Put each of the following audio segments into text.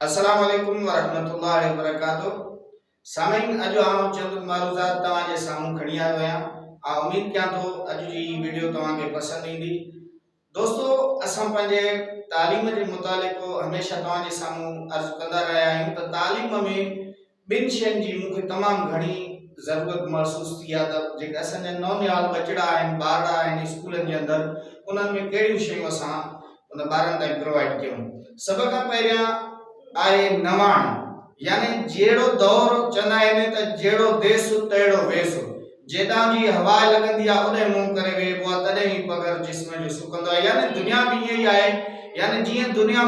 السلام عليڪم ورحمة الله وبرڪاته سامعين اڄ آئون چند معروضات توهان جي سامهون کڻي آيو آهيان آء اميد ڪيان ٿو اڄ جي هي وڊيو توهان کي پسند ايندي دوستو اسان پنهنجي تعليم جي متعلق هميشه توهان جي سامهون عرض ڪندا رهيا آهيون ته تعليم ۾ ٻن شين جي مون کي تمام گهڻي ضرورت محسوس ٿي آهي ته جيڪي اسان جا نونهال ٻچڙا آهن ٻارڙا آهن اسڪولن جي اندر انهن ۾ ڪهڙيون شيون اسان ان ٻارن تائين پرووائيڊ ڪيون. سڀ کان پهريان آهي نواڻ يعني جهڙو دور چوندا آهن ته جهڙو ديس تهڙو ويس جيڏانهن جي هوا لڳندي آهي اوڏانهن منهن ڪري ويهبو آهي تڏهن ئي پگهر جسم جو سڪندو آهي يعني دنيا به ائين ئي آهي يعني جيئن دنيا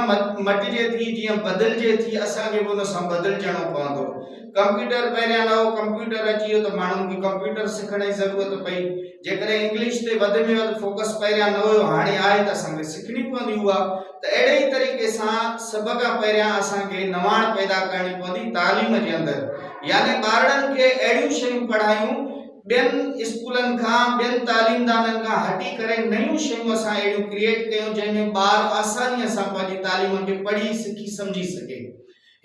مٽجي ٿي جيئن بدلجي ٿي اسان کي به ان سان بدلجڻو پوندو. ڪمپيوٽر پهريان نه هو، ڪمپيوٽر اچي ويو ته ماڻهن کي ڪمپيوٽر سکڻ جي ضرورت پئي. جيڪڏهن انگلش تي وڌ ۾ وڌ فوڪس پهريان نه هيو هاڻي آهي ته اسان کي سکڻي پوندي اها ته اهڙي ئي طريقي سان سڀ کان پهريان اسان کي نواڻ پيدا ڪرڻي پوندي تعليم جي اندر يعني ٻارڙن کي اهڙيون شيون پڙهايون ٻين اسڪولن کان ٻين تعليمدانن کان هٽي ڪري نيون شيون اسان اهڙيون ڪريئيٽ ڪيون جنهن ۾ ٻار آسانيء سان پنهنجي تعليم کي پڙهي سکي سمجهي سگهي.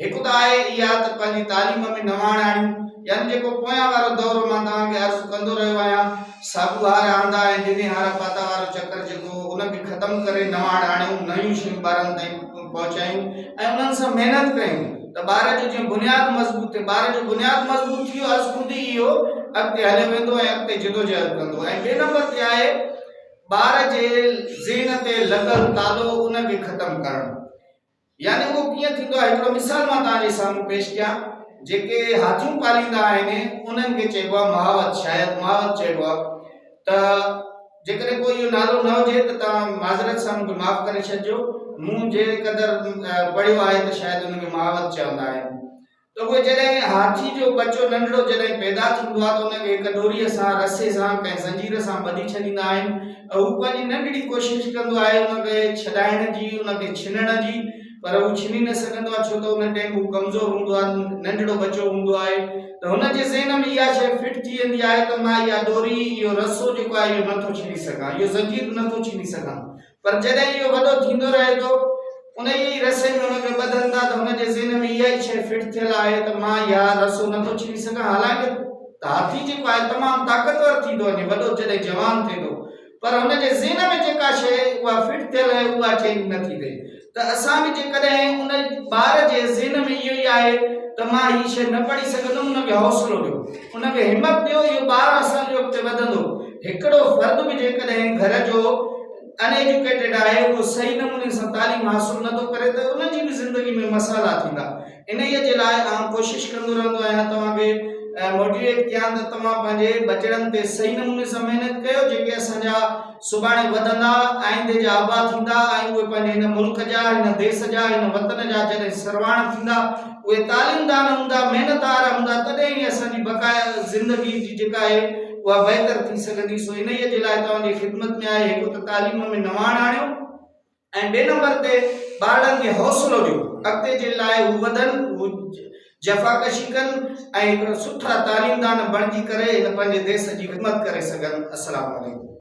هڪ ته آهي اها ته پنهنجي تعليم ۾ نواڻ آڻيون، يعني جيڪو پويان وارو دور مان توهان کي عرض ڪندو رهيو آهيان، صابو هار آندا ۽ ڏني هار پاتا وارو چڪر جيڪو هو، ان کي ختم ڪري نواڻ آڻيون، نيون شيون ٻارن تائين پهچايون ۽ انهن سان محنت ڪيون ته ٻار جو جيئن بنياد مضبوط ٿئي، ٻار جو بنياد مضبوط ٿي ويو از خود ئي اهو اڳتي هليو ويندو ۽ اڳتي جدوجهد ڪندو ۽ ٻئي نمبر تي آهي ٻار جي ذهن تي لڳل تالو ان کي ختم ڪرڻ. يعني اهو ڪيئن ٿيندو آهي؟ هڪڙو مثال مان توهان جي سامهون پيش ڪيان. جيڪي هاٿيون پاليندا آهن، انهن کي چئبو آهي مهاوت، شايد مهاوت چئبو آهي ته جيڪڏهن ڪو اهو نالو نه هجي ته توهان معذرت سان مون کي معاف ڪري ڇڏجو. مون جنهن قدر پڙهيو آهي ته شايد ان کي مهاوت چوندا آهن. ته پوء جڏهن هاٿي جو ٻچو ننڍڙو جڏهن پيدا ٿيندو آهي ته ان کي هڪ ڏوريء سان، رسي سان، ڪنهن زنجير سان ٻڌي ڇڏيندا آهن ۽ هو پنهنجي ننڍڙي ڪوشش ڪندو آهي ان کي ڇڏائڻ جي، ان کي ڇنڻ جي، پر هو ڇني نه سگهندو آهي ڇو ته ان ٽيم هو ڪمزور هوندو آهي، ننڍڙو ٻچو هوندو آهي ته هن جي ذهن ۾ اها شيء فٽ ٿي ويندي آهي ته مان اها ڏوري، اهو رسو جيڪو آهي اهو نٿو ڇني سگهان، اهو زنجير نٿو ڇني سگهان. پر جڏهن اهو وڏو ٿيندو رهي ٿو، انهيء ئي رسي ۾ هن کي ٻڌن ٿا ته هن جي ذهن ۾ اها ئي شيء فٽ ٿيل آهي ته مان اها رسو نه ٿو ڇني سگهان. حالانڪ هاٿي جيڪو آهي تمام طاقتور ٿي ٿو وڃي، وڏو جڏهن جوان ٿئي ٿو، پر هن جي ذهن ۾ جيڪا شيء اها فٽ ٿيل آهي اها چينج نه ٿي ٿئي. ته اسان به جيڪڏهن ان ٻار جي ذهن ۾ اهو ئي آهي ته مان هي شيء نه پڙهي سگهندم، ان کي حوصلو ڏيو، ان کي همت ڏيو، اهو ٻار اسان جو اڳتي وڌندو. هڪڙو فرد به جيڪڏهن گهر جو ان ايجوڪيٽيڊ آهي اهو صحيح نموني سان تعليم حاصل نه ٿو ڪري ته ان جي به زندگي ۾ مسئلا ٿيندا انهيء جي لاء آئون ڪوشش ڪندو رهندو آهيان توهان کي موٽيويٽ ڪيان ته توهان پنهنجي ٻچڙن تي صحيح نموني سان محنت ڪيو جيڪي اسان جا سڀاڻي وڌندا آئيندي جا ابا ٿيندا ۽ اهي پنهنجي هن ملڪ جا هن ديس جا هن وطن جا جڏهن سرواڻ ٿيندا اهي تعليمدان هوندا، محنتار هوندا، تڏهن ئي اسان جي بقاء زندگي جي جيڪا آهي اها بهتر ٿي سگهندي. سو انهيء جي لاء توهان جي خدمت ۾ آهي هڪ ته تعليم ۾ نواڻ آڻيو ۽ ٻئي نمبر تي ٻارڙن کي حوصلو ڏيو اڳتي جي لاء هو وڌن، هو جفاڪشي ڪن ۽ هڪڙا سٺا تعليمدان بڻجي ڪري هن پنهنجي ديس جي خدمت ڪري سگهن. السلام عليڪم.